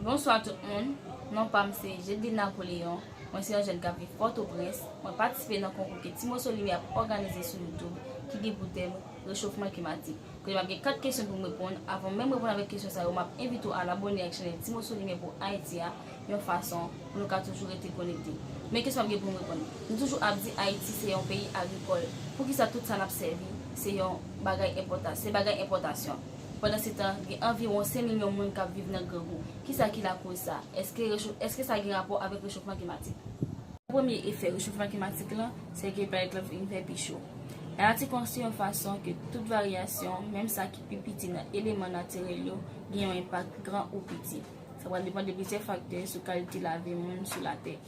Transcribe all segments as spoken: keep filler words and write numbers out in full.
Bonswa tout moun, non pa m se Jedline Napoléon, mwen se yon jèn k ap viv Pòtoprens, mwen patisipe nan konkou ke Ti Moso Limyè ap òganize sou YouTube ki gen pou tèm rechofman klimatik. Kote m ap gen kat kesyon pou m reponn. Avan menm reponn avèk kesyon sa yo, m ap envite w al abòne ak chanèl Ti Moso Limyè pou Ayiti a, yon fason pou nou ka toujou rete konekte. Men kesyon m ap gen pou m reponn. Nou toujou ap di Ayiti se yon peyi agrikòl. Poukisa tout sa n ap sèvi se yon bagay enpòta-, se bagay enpòtasyon? Pandansetan, gen anviwon senk milyon moun k ap viv nan grangou. Kisa ki lakoz sa? Èske recho-, èske sa gen rapò avèk rechofman klimatik? Premye efè rechofman klimatik lan, se ke planèt lan vin fè pi cho. Lanati konstwi yon fason ke tout varyasyon, menm sa ki pi piti nan eleman natirèl yo, gen yon enpak gran ou piti. Sa pral depann de plizyè faktè sou kalite lavi moun sou Latè.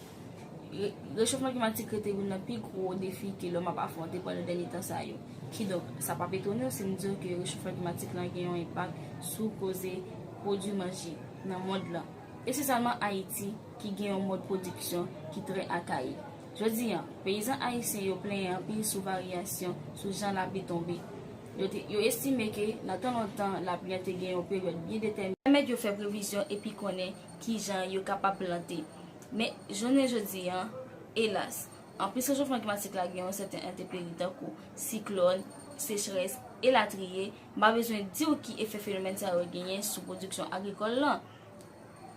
Re-, rechofman klimatik rete youn nan pi gwo defi ke lòm ap afwonte pandan dènye tan sa yo. Kidonk, sa p ap etone w si m di w ke rechofman klimatik lan gen yon enpak sou koze pwodui manje nan mond lan, espesyalman Ayiti, ki gen yon mòd pwodiksyon ki trè akayik. Jodi a, peyizan ayisyen yo plenyen anpil sou varyasyon sou jan lapli tonbe. Yo te, yo estime ke nan tan lontan, lapli an te gen yon peryòd byen detèmine. Pèmèt yo fè previzyon epi konnen kijan yo kapab plante. Men, jounen jodi a, elas, anplis rechofman klimatik la gen yon sèten entèperi tankou siklòn, sechrès, elatriye, m pa bezwen di w ki efè fenomèn sa yo genyen sou pwodiksyon agrikòl lan.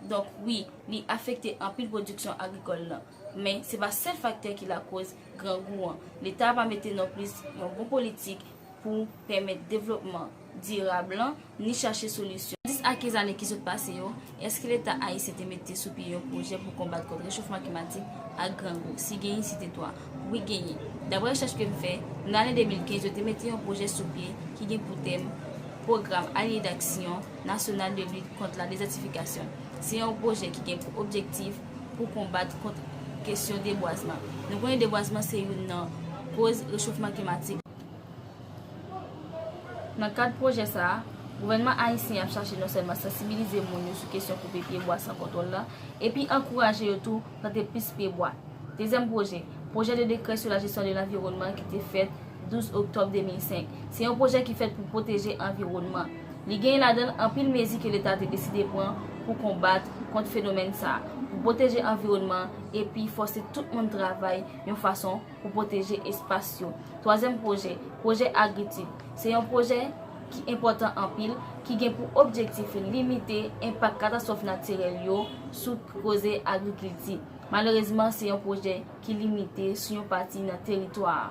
Donk, wi, li afekte anpil pwodiksyon agrikòl lan. Men, se pa sèl faktè ki lakoz grangou an. Leta pa mete nonplis yon bon politik pou pèmèt devlopman dirab lan, ni chache solisyon. Dis a kenz ane ki sot pase yo, èske Leta ayisyen te mete sou pye yon pwojè pou konbat kont rechofman klimatik ak grangou? Si gen, site twa. Wi, genyen. Daprè rechèch ke m fè, nan ane de mil kenz, yo te mete yon pwojè sou pye ki gen pou tèm Pwogram Alye Daksyon Nasyonal de Lit Kont la Dezètifikasyon. Se yon pwojè ki gen pou objektif pou konbat kont kesyon debwazman. Nou konnen debwazman se youn nan koz rechofman klimatik. Nan kad pwojè sa a, gouvènman ayisyen ap chache non sèlman sansibilize moun yo sou kesyon koupe pyebwa san kontwòl la, epi ankouraje yo tou plante plis pyebwa. Dezyèm pwojè, pwojè de dekrè sou la jesyon de lanviwònman ki te fèt douz oktòb de mil senk. Se yon pwojè ki fèt pou pwoteje anviwònman. Li genyen ladan l anpil mezi ke Leta te deside pran pou konbat kont fenomèn sa a, pou pwoteje anviwònman epi fòse tout moun travay yon fason pou pwoteje espas yo. Twazyèm pwojè, pwojè Agritid. Se yon pwojè ki enpòtan anpil, ki gen pou objektif limite enpak katastwòf natirèl yo sou koze agrikilti. Malerezman, se yon pwojè ki limite sou yon pati nan teritwa a.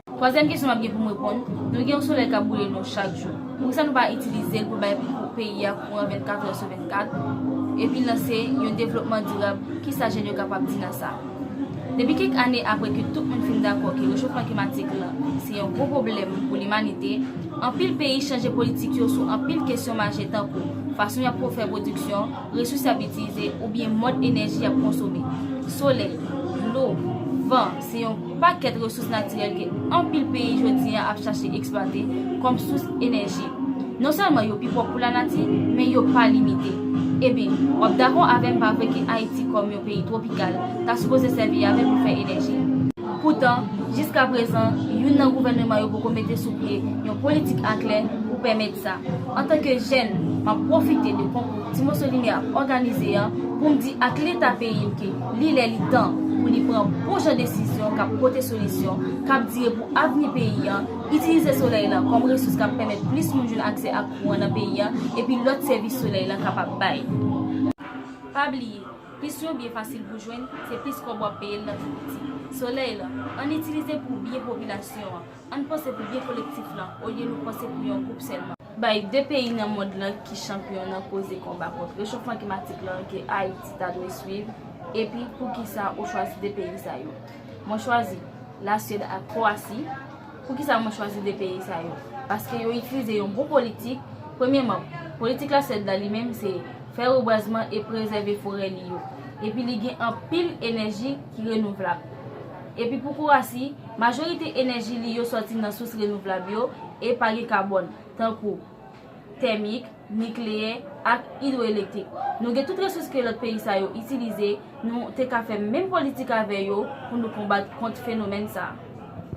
Twazyèm kesyon m ap gen pou m reponn, nou gen yon solèy k ap boule nou chak jou. Poukisa nou pa itilize l pou bay pou peyi a kouran vennkat è sou vennkat, epi lanse yon devlopman dirab? Kisa jèn yo kapab di nan sa? Depi kèk ane apre ke tout moun fin dakò ke rechofman klimatik lan se yon gwo pwoblèm pou limanite, anpil peyi chanje politik yo sou anpil kesyon majè tankou fason y ap fè pwodiksyon, resous y ap itilize oubyen mòd enèji y ap konsome. Solèy, dlo, van se yon pakèt resous natirèl ke anpil peyi jodi a ap chache eksplwate kòm sous enèji. Non sèlman yo pi pwòp pou lanati, men yo pa limite. Ebyen, w ap dakò avè m, pa vre, ke Ayiti, kòm yon peyi twopikal, ta sipoze sèvi avè l pou fè enèji? Poutan, jiskaprezan, youn nan gouvènman yo poko mete sou pye yon politik aklè pou pèmèt sa. Antanke jèn, m ap pwofite de konkou Ti Moso Limyè ap òganize an pou m di ak Leta peyi m ke li lè li tan pou li pran bon jan desizyon k ap pote solisyon, k ap dire pou avni peyi an, itilize solèy lan kòm resous k ap pèmèt plis moun jwenn aksè ak kouran nan peyi an, epi lòt sèvis solèy lan kapab bay. Pa bliye, plis yon byen fasil pou jwenn, se plis kòb w ap peye l nan tou piti. Solèy lan, ann itilize pou byen popilasyon an, ann panse pou byen kolektif lan, olye nou panse pou yon gwoup sèlman. Bay de peyi nan mond lan ki chanpyon nan koze konba kont rechofman klimatik lan ke Ayiti ta dwe swiv, epi poukisa ou chwazi de peyi sa yo? Mwen chwazi Lasyèd ak Kwowasi. Poukisa mwen chwazi de peyi sa yo? Paske yo itilize yon bon politik. Premyèman, politik Lasyèd la li menm se fè rebwazman e prezève forè li yo. Epi li gen anpil enèji ki renouvlab. Epi pou Kwowasi, majorite enèji li yo sòti nan sous renouvlab yo e pa gen kabòn, tankou tèmik, nikleyè ak idwoelektrik. Nou gen tout resous ke lòt peyi sa yo itilize, nou te ka fè menm politik avè yo pou nou konbat kont fenomèn sa a.